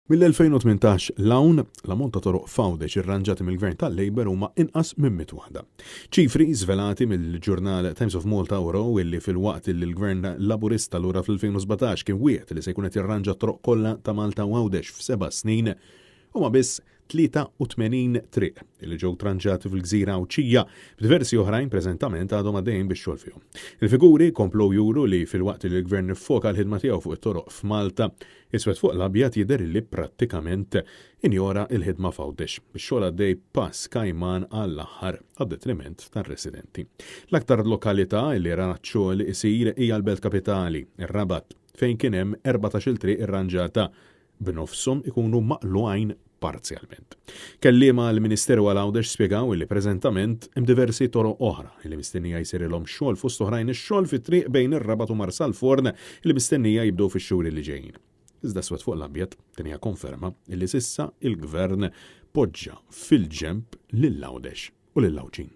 Mill-2018 'l hawn, l-ammont ta' toroq f'Għawdex irranġati mill-Gvern tal-Labour huma inqas minn mitt waħda. Ċifri żvelati mill-ġurnal Times of Malta urew illi filwaqt illi l-Gvern Laburista lura fl-2017 kien wiegħed li se jkun qed jirranġa t-toroq kollha ta' Malta u Għawdex f'seba' snin, huma biss 83 triq li ġew tranġati fil-gżira Għawdxija, b'diversi oħrajn preżentament għadhom għaddejjin bix-xogħol fihom. Il-figuri komplew juru li filwaqt li l-Gvern iffoka l-ħidma tiegħu fuq it-toroq f'Malta, iswed fuq l-abjad jidher li prattikament injora l-ħidma f'Għawdex, bix-xogħol għaddej pass kajman għall-aħħar għad-detriment tar-residenti. L-aktar lokalità li rat xogħol isir hija l-belt kapitali, ir-Rabat, fejn kien hemm 14-il triq irranġata b'nofshom ikunu maqlugħin parzjalment. Kelliema għall-Ministeru għal Għawdex spjegaw li preżentament hemm diversi toroq oħra li mistennija jsirilhom xogħol fost oħrajn ix-xogħol fit-triq bejn ir-Rabat u Marsalforn li mistennija jibdew fix-xhur li ġejjin. Iżda iswed fuq l-abjad din hija konferma li s'issa il-Gvern poġġa fil-ġenb lil Għawdex u lil Għawdxin.